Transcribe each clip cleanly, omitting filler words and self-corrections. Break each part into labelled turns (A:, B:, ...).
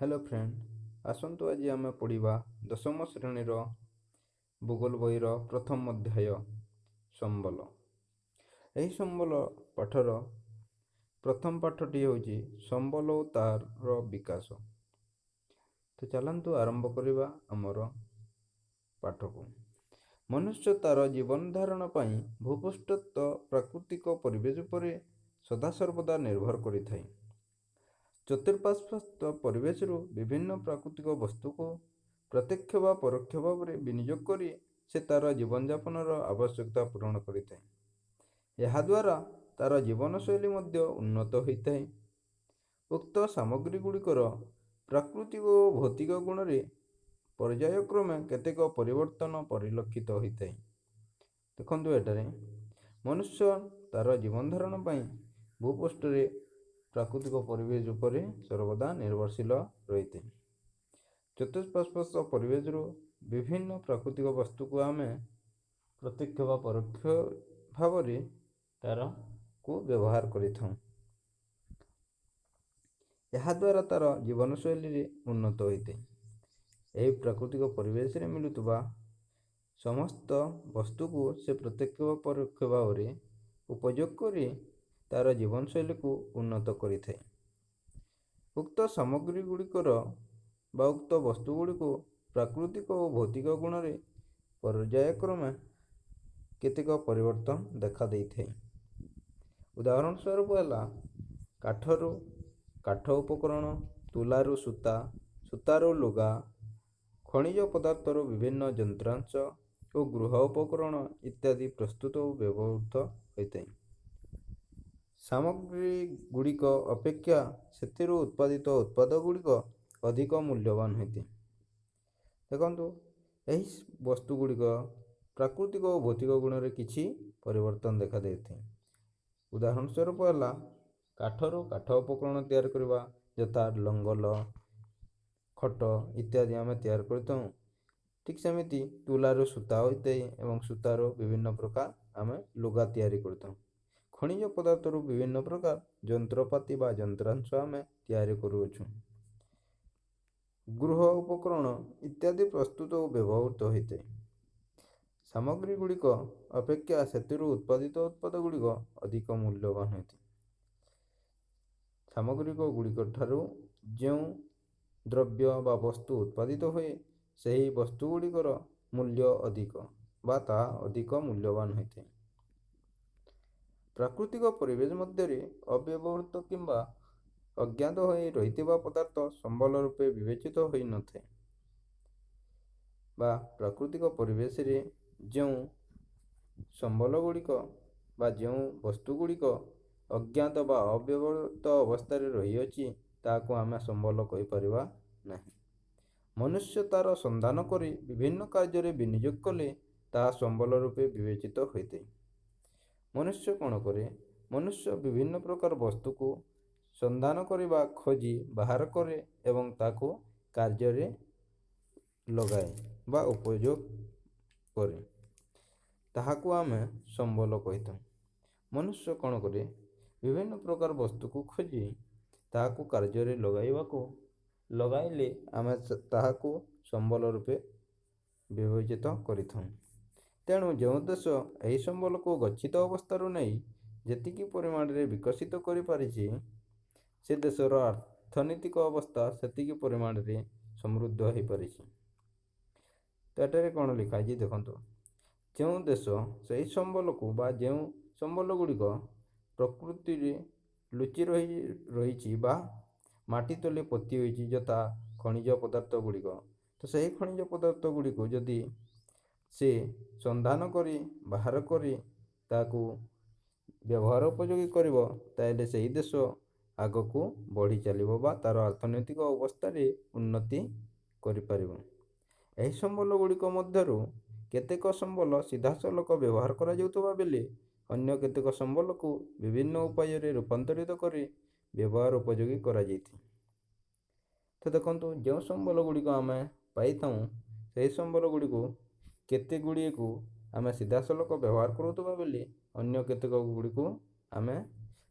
A: Hello friend, ଆସନ୍ତୁ ଆଜି ଆମେ ପଢ଼ିବା ଦଶମ ଶ୍ରେଣୀର ଭୂଗୋଳ ବହିର ପ୍ରଥମ ଅଧ୍ୟାୟ ସମ୍ବଳ। ଏହି ସମ୍ବଳ ପାଠର ପ୍ରଥମ ପାଠଟି ହେଉଛି ସମ୍ବଳ ଓ ତାର ବିକାଶ। ତ ଚାଲନ୍ତୁ ଆରମ୍ଭ କରିବା ଆମର ପାଠକୁ। ମନୁଷ୍ୟ ତାର ଜୀବନ ଧାରଣ ପାଇଁ ଭୂପୃଷ୍ଠସ୍ଥ ପ୍ରାକୃତିକ ପରିବେଶ ଉପରେ ସଦାସର୍ବଦା ନିର୍ଭର କରିଥାଏ। ଚତୁଃପାର୍ଶ୍ୱସ୍ଥ ପରିବେଶରୁ ବିଭିନ୍ନ ପ୍ରାକୃତିକ ବସ୍ତୁକୁ ପ୍ରତ୍ୟକ୍ଷ ବା ପରୋକ୍ଷ ଭାବରେ ବିନିଯୋଗ କରି ସେ ତାର ଜୀବନଯାପନର ଆବଶ୍ୟକତା ପୂରଣ କରିଥାଏ। ଏହାଦ୍ୱାରା ତାର ଜୀବନଶୈଳୀ ମଧ୍ୟ ଉନ୍ନତ ହୋଇଥାଏ। ଉକ୍ତ ସାମଗ୍ରୀ ଗୁଡ଼ିକର ପ୍ରାକୃତିକ ଓ ଭୌତିକ ଗୁଣରେ ପର୍ଯ୍ୟାୟକ୍ରମେ କେତେକ ପରିବର୍ତ୍ତନ ପରିଲକ୍ଷିତ ହୋଇଥାଏ। ଦେଖନ୍ତୁ, ଏଠାରେ ମନୁଷ୍ୟ ତାର ଜୀବନ ଧାରଣ ପାଇଁ ଭୂପୃଷ୍ଠରେ ପ୍ରାକୃତିକ ପରିବେଶ ଉପରେ ସର୍ବଦା ନିର୍ଭରଶୀଳ ରହିଥାଏ। ଚତୁଃପାର୍ଶ୍ୱସ୍ଥ ପରିବେଶରୁ ବିଭିନ୍ନ ପ୍ରାକୃତିକ ବସ୍ତୁକୁ ଆମେ ପ୍ରତ୍ୟକ୍ଷ ବା ପରୋକ୍ଷ ଭାବରେ ତାରକୁ ବ୍ୟବହାର କରିଥାଉ। ଏହାଦ୍ୱାରା ତାର ଜୀବନଶୈଳୀରେ ଉନ୍ନତ ହୋଇଥାଏ। ଏହି ପ୍ରାକୃତିକ ପରିବେଶରେ ମିଳୁଥିବା ସମସ୍ତ ବସ୍ତୁକୁ ସେ ପ୍ରତ୍ୟକ୍ଷ ବା ପରୋକ୍ଷ ଭାବରେ ଉପଯୋଗ କରି ତାର ଜୀବନଶୈଳୀକୁ ଉନ୍ନତ କରିଥାଏ। ଉକ୍ତ ସାମଗ୍ରୀ ଗୁଡ଼ିକର ବା ଉକ୍ତ ବସ୍ତୁ ଗୁଡ଼ିକୁ ପ୍ରାକୃତିକ ଓ ଭୌତିକ ଗୁଣରେ ପର୍ଯ୍ୟାୟକ୍ରମେ କେତେକ ପରିବର୍ତ୍ତନ ଦେଖା ଦେଇଥାଏ। ଉଦାହରଣ ସ୍ୱରୂପ ହେଲା କାଠରୁ କାଠ ଉପକରଣ, ତୁଲାରୁ ସୂତା, ସୂତାରୁ ଲୁଗା, ଖଣିଜ ପଦାର୍ଥରୁ ବିଭିନ୍ନ ଯନ୍ତ୍ରାଂଶ ଓ ଗୃହ ଉପକରଣ ଇତ୍ୟାଦି ପ୍ରସ୍ତୁତ ଓ ବ୍ୟବହୃତ ହୋଇଥାଏ। ସାମଗ୍ରୀ ଗୁଡ଼ିକ ଅପେକ୍ଷା ସେଥିରୁ ଉତ୍ପାଦିତ ଉତ୍ପାଦ ଗୁଡ଼ିକ ଅଧିକ ମୂଲ୍ୟବାନ ହୋଇଥାଏ। ଦେଖନ୍ତୁ, ଏହି ବସ୍ତୁ ଗୁଡ଼ିକ ପ୍ରାକୃତିକ ଓ ଭୌତିକ ଗୁଣରେ କିଛି ପରିବର୍ତ୍ତନ ଦେଖାଦେଇଥାଏ। ଉଦାହରଣ ସ୍ୱରୂପ ହେଲା କାଠରୁ କାଠ ଉପକରଣ ତିଆରି କରିବା, ଯଥା ଲଙ୍ଗଳ, ଖଟ ଇତ୍ୟାଦି ଆମେ ତିଆରି କରିଥାଉ। ଠିକ୍ ସେମିତି ତୁଲାରୁ ସୂତା ହୋଇଥାଏ ଏବଂ ସୂତାରୁ ବିଭିନ୍ନ ପ୍ରକାର ଆମେ ଲୁଗା ତିଆରି କରିଥାଉ। ଖଣିଜ ପଦାର୍ଥରୁ ବିଭିନ୍ନ ପ୍ରକାର ଯନ୍ତ୍ରପାତି ବା ଯନ୍ତ୍ରାଂଶ ଆମେ ତିଆରି କରୁଅଛୁ। ଗୃହ ଉପକରଣ ଇତ୍ୟାଦି ପ୍ରସ୍ତୁତ ଓ ବ୍ୟବହୃତ ହୋଇଥାଏ। ସାମଗ୍ରୀ ଗୁଡ଼ିକ ଅପେକ୍ଷା ସେଥିରୁ ଉତ୍ପାଦିତ ଉତ୍ପାଦ ଗୁଡ଼ିକ ଅଧିକ ମୂଲ୍ୟବାନ ହୋଇଥାଏ। ସାମଗ୍ରିକ ଗୁଡ଼ିକ ଠାରୁ ଯେଉଁ ଦ୍ରବ୍ୟ ବା ବସ୍ତୁ ଉତ୍ପାଦିତ ହୁଏ, ସେହି ବସ୍ତୁ ଗୁଡ଼ିକର ମୂଲ୍ୟ ଅଧିକ ବା ତାହା ଅଧିକ ମୂଲ୍ୟବାନ ହୋଇଥାଏ। ପ୍ରାକୃତିକ ପରିବେଶ ମଧ୍ୟରେ ଅବ୍ୟବହୃତ କିମ୍ବା ଅଜ୍ଞାତ ହୋଇ ରହିଥିବା ପଦାର୍ଥ ସମ୍ବଳ ରୂପେ ବିବେଚିତ ହୋଇନଥାଏ। ବା ପ୍ରାକୃତିକ ପରିବେଶରେ ଯେଉଁ ସମ୍ବଳ ଗୁଡ଼ିକ ବା ଯେଉଁ ବସ୍ତୁ ଗୁଡ଼ିକ ଅଜ୍ଞାତ ବା ଅବ୍ୟବହୃତ ଅବସ୍ଥାରେ ରହିଅଛି, ତାହାକୁ ଆମେ ସମ୍ବଳ କହିପାରିବା ନାହିଁ। ମନୁଷ୍ୟ ତାର ସନ୍ଧାନ କରି ବିଭିନ୍ନ କାର୍ଯ୍ୟରେ ବିନିଯୋଗ କଲେ ତାହା ସମ୍ବଳ ରୂପେ ବିବେଚିତ ହୋଇଥାଏ। ମନୁଷ୍ୟ କ'ଣ କରେ? ମନୁଷ୍ୟ ବିଭିନ୍ନ ପ୍ରକାର ବସ୍ତୁକୁ ସନ୍ଧାନ କରିବା, ଖୋଜି ବାହାର କରେ ଏବଂ ତାକୁ କାର୍ଯ୍ୟରେ ଲଗାଏ ବା ଉପଯୋଗ କରେ, ତାହାକୁ ଆମେ ସମ୍ବଳ କହିଥାଉ। ମନୁଷ୍ୟ କ'ଣ କରେ? ବିଭିନ୍ନ ପ୍ରକାର ବସ୍ତୁକୁ ଖୋଜି ତାହାକୁ କାର୍ଯ୍ୟରେ ଲଗାଇଲେ ଆମେ ତାହାକୁ ସମ୍ବଳ ରୂପେ ବିବେଚିତ କରିଥାଉ। ତେଣୁ ଯେଉଁ ଦେଶ ଏହି ସମ୍ବଳକୁ ଗଚ୍ଛିତ ଅବସ୍ଥାରୁ ନେଇ ଯେତିକି ପରିମାଣରେ ବିକଶିତ କରିପାରିଛି, ସେ ଦେଶର ଅର୍ଥନୈତିକ ଅବସ୍ଥା ସେତିକି ପରିମାଣରେ ସମୃଦ୍ଧ ହୋଇପାରିଛି। ତ ଏଠାରେ କ'ଣ ଲେଖା ହେଇଛି ଦେଖନ୍ତୁ। ଯେଉଁ ଦେଶ ସେହି ସମ୍ବଳକୁ ବା ଯେଉଁ ସମ୍ବଳ ଗୁଡ଼ିକ ପ୍ରକୃତିରେ ଲୁଚି ରହିଛି ବା ମାଟି ତଳେ ପୋତି ହୋଇଛି, ଯଥା ଖଣିଜ ପଦାର୍ଥ ଗୁଡ଼ିକ, ତ ସେହି ଖଣିଜ ପଦାର୍ଥ ଗୁଡ଼ିକୁ ଯଦି ସେ ସନ୍ଧାନ କରି ବାହାର କରି ତାକୁ ବ୍ୟବହାର ଉପଯୋଗୀ କରିବ, ତାହେଲେ ସେହି ଦେଶ ଆଗକୁ ବଢ଼ି ଚାଲିବ ବା ତାର ଅର୍ଥନୈତିକ ଅବସ୍ଥାରେ ଉନ୍ନତି କରିପାରିବ। ଏହି ସମ୍ବଳ ଗୁଡ଼ିକ ମଧ୍ୟରୁ କେତେକ ସମ୍ବଳ ସିଧାସଳଖ ବ୍ୟବହାର କରାଯାଉଥିବା ବେଳେ ଅନ୍ୟ କେତେକ ସମ୍ବଳକୁ ବିଭିନ୍ନ ଉପାୟରେ ରୂପାନ୍ତରିତ କରି ବ୍ୟବହାର ଉପଯୋଗୀ କରାଯାଇଥାଏ। ତ ଦେଖନ୍ତୁ, ଯେଉଁ ସମ୍ବଳ ଗୁଡ଼ିକ ଆମେ ପାଇଥାଉ, ସେହି ସମ୍ବଳ ଗୁଡ଼ିକୁ କେତେ ଗୁଡ଼ିଏକୁ ଆମେ ସିଧାସଳଖ ବ୍ୟବହାର କରୁଥିବା ବେଳେ ଅନ୍ୟ କେତେକ ଗୁଡ଼ିକୁ ଆମେ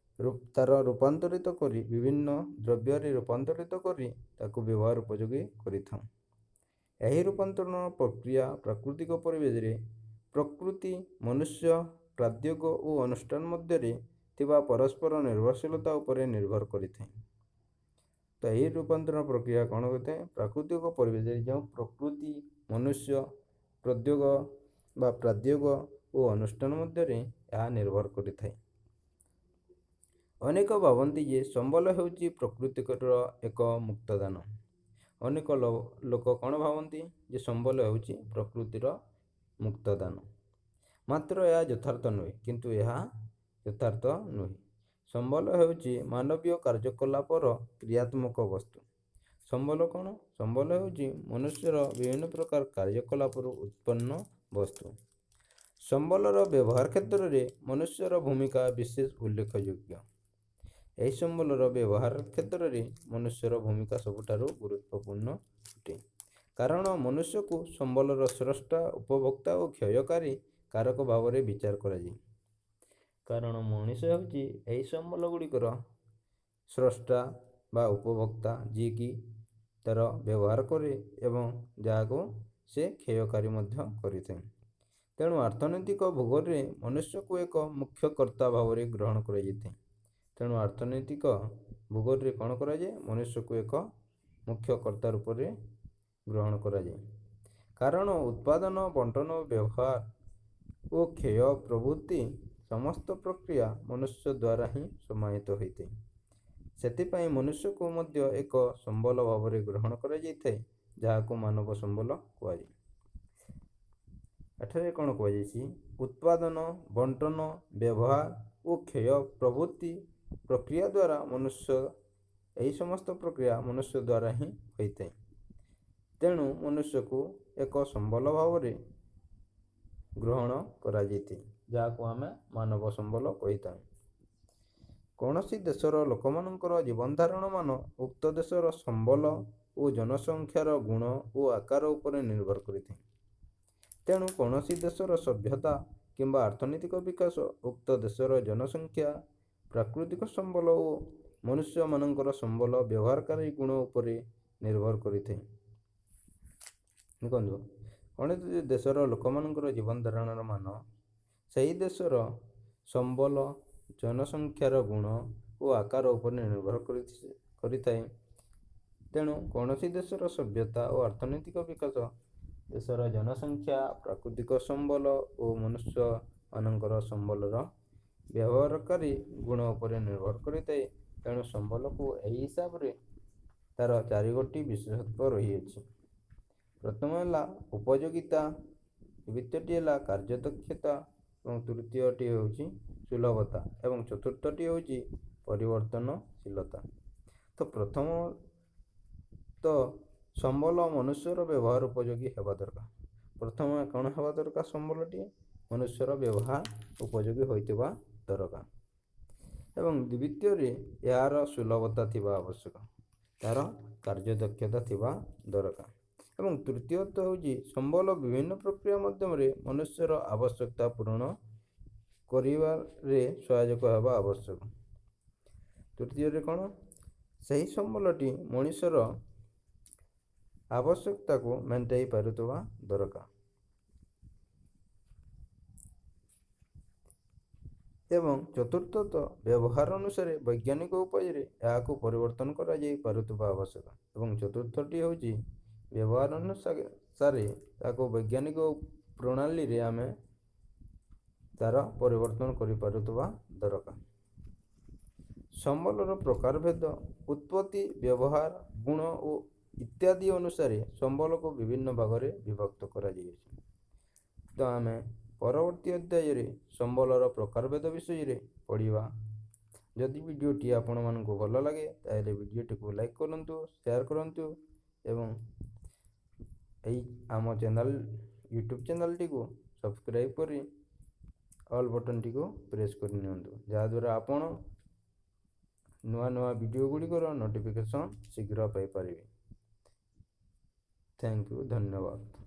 A: ତା'ର ରୂପାନ୍ତରିତ କରି, ବିଭିନ୍ନ ଦ୍ରବ୍ୟରେ ରୂପାନ୍ତରିତ କରି ତାକୁ ବ୍ୟବହାର ଉପଯୋଗୀ କରିଥାଉ। ଏହି ରୂପାନ୍ତରଣ ପ୍ରକ୍ରିୟା ପ୍ରାକୃତିକ ପରିବେଶରେ ପ୍ରକୃତି, ମନୁଷ୍ୟ, ପ୍ରାଦ୍ୟୋଗ ଓ ଅନୁଷ୍ଠାନ ମଧ୍ୟରେ ଥିବା ପରସ୍ପର ନିର୍ଭରଶୀଳତା ଉପରେ ନିର୍ଭର କରିଥାଏ। ତ ଏହି ରୂପାନ୍ତରଣ ପ୍ରକ୍ରିୟା କ'ଣ କରିଥାଏ? ପ୍ରାକୃତିକ ପରିବେଶରେ ଯେଉଁ ପ୍ରକୃତି, ମନୁଷ୍ୟ, ପ୍ରଦ୍ୟୋଗ ବା ପ୍ରାଦ୍ୟୋଗ ଓ ଅନୁଷ୍ଠାନ ମଧ୍ୟରେ ଏହା ନିର୍ଭର କରିଥାଏ। ଅନେକ ଭାବନ୍ତି ଯେ ସମ୍ବଳ ହେଉଛି ପ୍ରକୃତିର ଏକ ମୁକ୍ତଦାନ। ଅନେକ ଲୋକ କ'ଣ ଭାବନ୍ତି ଯେ ସମ୍ବଳ ହେଉଛି ପ୍ରକୃତିର ମୁକ୍ତଦାନ। ମାତ୍ର ଏହା ଯଥାର୍ଥ ନୁହେଁ। କିନ୍ତୁ ଏହା ଯଥାର୍ଥ ନୁହେଁ। ସମ୍ବଳ ହେଉଛି ମାନବୀୟ କାର୍ଯ୍ୟକଳାପର କ୍ରିୟାତ୍ମକ ବସ୍ତୁ। ସମ୍ବଳ କ'ଣ? ସମ୍ବଳ ହେଉଛି ମନୁଷ୍ୟର ବିଭିନ୍ନ ପ୍ରକାର କାର୍ଯ୍ୟକଳାପରୁ ଉତ୍ପନ୍ନ ବସ୍ତୁ। ସମ୍ବଳର ବ୍ୟବହାର କ୍ଷେତ୍ରରେ ମନୁଷ୍ୟର ଭୂମିକା ବିଶେଷ ଉଲ୍ଲେଖଯୋଗ୍ୟ। ଏହି ସମ୍ବଳର ବ୍ୟବହାର କ୍ଷେତ୍ରରେ ମନୁଷ୍ୟର ଭୂମିକା ସବୁଠାରୁ ଗୁରୁତ୍ୱପୂର୍ଣ୍ଣ ଅଟେ, କାରଣ ମନୁଷ୍ୟକୁ ସମ୍ବଳର ସ୍ରଷ୍ଟା, ଉପଭୋକ୍ତା ଓ କ୍ଷୟକାରୀ କାରକ ଭାବରେ ବିଚାର କରାଯାଏ। କାରଣ ମଣିଷ ହେଉଛି ଏହି ସମ୍ବଳ ଗୁଡ଼ିକର ସ୍ରଷ୍ଟା ବା ଉପଭୋକ୍ତା, ଯିଏକି ତା'ର ବ୍ୟବହାର କରେ ଏବଂ ଯାହାକୁ ସେ କ୍ଷୟକାରୀ ମଧ୍ୟ କରିଥାଏ। ତେଣୁ ଅର୍ଥନୈତିକ ଭୂଗୋଳରେ ମନୁଷ୍ୟକୁ ଏକ ମୁଖ୍ୟ କର୍ତ୍ତା ଭାବରେ ଗ୍ରହଣ କରାଯାଇଥାଏ। ତେଣୁ ଅର୍ଥନୈତିକ ଭୂଗୋଳରେ କ'ଣ କରାଯାଏ? ମନୁଷ୍ୟକୁ ଏକ ମୁଖ୍ୟ କର୍ତ୍ତା ରୂପରେ ଗ୍ରହଣ କରାଯାଏ, କାରଣ ଉତ୍ପାଦନ, ବଣ୍ଟନ, ବ୍ୟବହାର ଓ କ୍ଷୟ ପ୍ରଭୃତି ସମସ୍ତ ପ୍ରକ୍ରିୟା ମନୁଷ୍ୟ ଦ୍ୱାରା ହିଁ ସମାହିତ ହୋଇଥାଏ। ସେଥିପାଇଁ ମନୁଷ୍ୟକୁ ମଧ୍ୟ ଏକ ସମ୍ବଳ ଭାବରେ ଗ୍ରହଣ କରାଯାଇଥାଏ, ଯାହାକୁ ମାନବ ସମ୍ବଳ କୁହାଯାଏ। ଏଠାରେ କ'ଣ କୁହାଯାଇଛି? ଉତ୍ପାଦନ, ବଣ୍ଟନ, ବ୍ୟବହାର ଓ କ୍ଷୟ ପ୍ରଭୃତି ପ୍ରକ୍ରିୟା ଦ୍ୱାରା ମନୁଷ୍ୟ, ଏହି ସମସ୍ତ ପ୍ରକ୍ରିୟା ମନୁଷ୍ୟ ଦ୍ୱାରା ହିଁ ହୋଇଥାଏ। ତେଣୁ ମନୁଷ୍ୟକୁ ଏକ ସମ୍ବଳ ଭାବରେ ଗ୍ରହଣ କରାଯାଇଥାଏ, ଯାହାକୁ ଆମେ ମାନବ ସମ୍ବଳ କହିଥାଉ। କୌଣସି ଦେଶର ଲୋକମାନଙ୍କର ଜୀବନଧାରଣ ମାନ ଉକ୍ତ ଦେଶର ସମ୍ବଳ ଓ ଜନସଂଖ୍ୟାର ଗୁଣ ଓ ଆକାର ଉପରେ ନିର୍ଭର କରିଥାଏ। ତେଣୁ କୌଣସି ଦେଶର ସଭ୍ୟତା କିମ୍ବା ଅର୍ଥନୈତିକ ବିକାଶ ଉକ୍ତ ଦେଶର ଜନସଂଖ୍ୟା, ପ୍ରାକୃତିକ ସମ୍ବଳ ଓ ମନୁଷ୍ୟମାନଙ୍କର ସମ୍ବଳ ବ୍ୟବହାରକାରୀ ଗୁଣ ଉପରେ ନିର୍ଭର କରିଥାଏ। ଦେଖନ୍ତୁ, କୌଣସି ଦେଶର ଲୋକମାନଙ୍କର ଜୀବନ ଧାରଣର ମାନ ସେହି ଦେଶର ସମ୍ବଳ, ଜନସଂଖ୍ୟାର ଗୁଣ ଓ ଆକାର ଉପରେ ନିର୍ଭର କରିଥାଏ। ତେଣୁ କୌଣସି ଦେଶର ସଭ୍ୟତା ଓ ଅର୍ଥନୈତିକ ବିକାଶ ଦେଶର ଜନସଂଖ୍ୟା, ପ୍ରାକୃତିକ ସମ୍ବଳ ଓ ମନୁଷ୍ୟମାନଙ୍କର ସମ୍ବଳର ବ୍ୟବହାରକାରୀ ଗୁଣ ଉପରେ ନିର୍ଭର କରିଥାଏ। ତେଣୁ ସମ୍ବଳକୁ ଏହି ହିସାବରେ ତା'ର ଚାରିଗୋଟି ବିଶେଷତ୍ୱ ରହିଅଛି। ପ୍ରଥମ ହେଲା ଉପଯୋଗିତା, ଦ୍ୱିତୀୟଟି ହେଲା କାର୍ଯ୍ୟଦକ୍ଷତା ଏବଂ ତୃତୀୟଟି ହେଉଛି ସୁଲଭତା ଏବଂ ଚତୁର୍ଥଟି ହେଉଛି ପରିବର୍ତ୍ତନଶୀଳତା। ତ ପ୍ରଥମ ତ ସମ୍ବଳ ମନୁଷ୍ୟର ବ୍ୟବହାର ଉପଯୋଗୀ ହେବା ଦରକାର। ପ୍ରଥମେ କ'ଣ ହେବା ଦରକାର? ସମ୍ବଳଟି ମନୁଷ୍ୟର ବ୍ୟବହାର ଉପଯୋଗୀ ହୋଇଥିବା ଦରକାର ଏବଂ ଦ୍ୱିତୀୟରେ ଏହାର ସୁଲଭତା ଥିବା ଆବଶ୍ୟକ, ତା'ର କାର୍ଯ୍ୟଦକ୍ଷତା ଥିବା ଦରକାର ଏବଂ ତୃତୀୟତଃ ହେଉଛି ସମ୍ବଳ ବିଭିନ୍ନ ପ୍ରକ୍ରିୟା ମାଧ୍ୟମରେ ମନୁଷ୍ୟର ଆବଶ୍ୟକତା ପୂରଣ କରିବାରେ ସହାୟକ ହେବା ଆବଶ୍ୟକ। ତୃତୀୟରେ କ'ଣ? ସେହି ସମ୍ବଳଟି ମଣିଷର ଆବଶ୍ୟକତାକୁ ମେଣ୍ଟାଇ ପାରୁଥିବା ଦରକାର ଏବଂ ଚତୁର୍ଥତଃ ବ୍ୟବହାର ଅନୁସାରେ ବୈଜ୍ଞାନିକ ଉପାୟରେ ଏହାକୁ ପରିବର୍ତ୍ତନ କରାଯାଇ ପାରୁଥିବା ଆବଶ୍ୟକ। ଏବଂ ଚତୁର୍ଥଟି ହେଉଛି ବ୍ୟବହାର ଅନୁସାରେ ତାକୁ ବୈଜ୍ଞାନିକ ପ୍ରଣାଳୀରେ ଆମେ ତା'ର ପରିବର୍ତ୍ତନ କରିପାରୁଥିବା ଦରକାର। ସମ୍ବଳର ପ୍ରକାରଭେଦ, ଉତ୍ପତ୍ତି, ବ୍ୟବହାର, ଗୁଣ ଓ ଇତ୍ୟାଦି ଅନୁସାରେ ସମ୍ବଳକୁ ବିଭିନ୍ନ ଭାଗରେ ବିଭକ୍ତ କରାଯାଇଅଛି। ତ ଆମେ ପରବର୍ତ୍ତୀ ଅଧ୍ୟାୟରେ ସମ୍ବଳର ପ୍ରକାରଭେଦ ବିଷୟରେ ପଢ଼ିବା। ଯଦି ଭିଡ଼ିଓଟି ଆପଣମାନଙ୍କୁ ଭଲ ଲାଗେ, ତାହେଲେ ଭିଡ଼ିଓଟିକୁ ଲାଇକ୍ କରନ୍ତୁ, ସେୟାର କରନ୍ତୁ ଏବଂ ଏହି ଆମ ଚ୍ୟାନେଲ୍, ୟୁଟ୍ୟୁବ୍ ଚ୍ୟାନେଲ୍ଟିକୁ ସବସ୍କ୍ରାଇବ୍ କରି ଅଲ୍ ବଟନ୍ଟିକୁ ପ୍ରେସ୍ କରିନିଅନ୍ତୁ, ଯାହାଦ୍ୱାରା ଆପଣ ନୂଆ ନୂଆ ଭିଡ଼ିଓ ଗୁଡ଼ିକର ନୋଟିଫିକେସନ୍ ଶୀଘ୍ର ପାଇପାରିବେ। Thank you, ଧନ୍ୟବାଦ।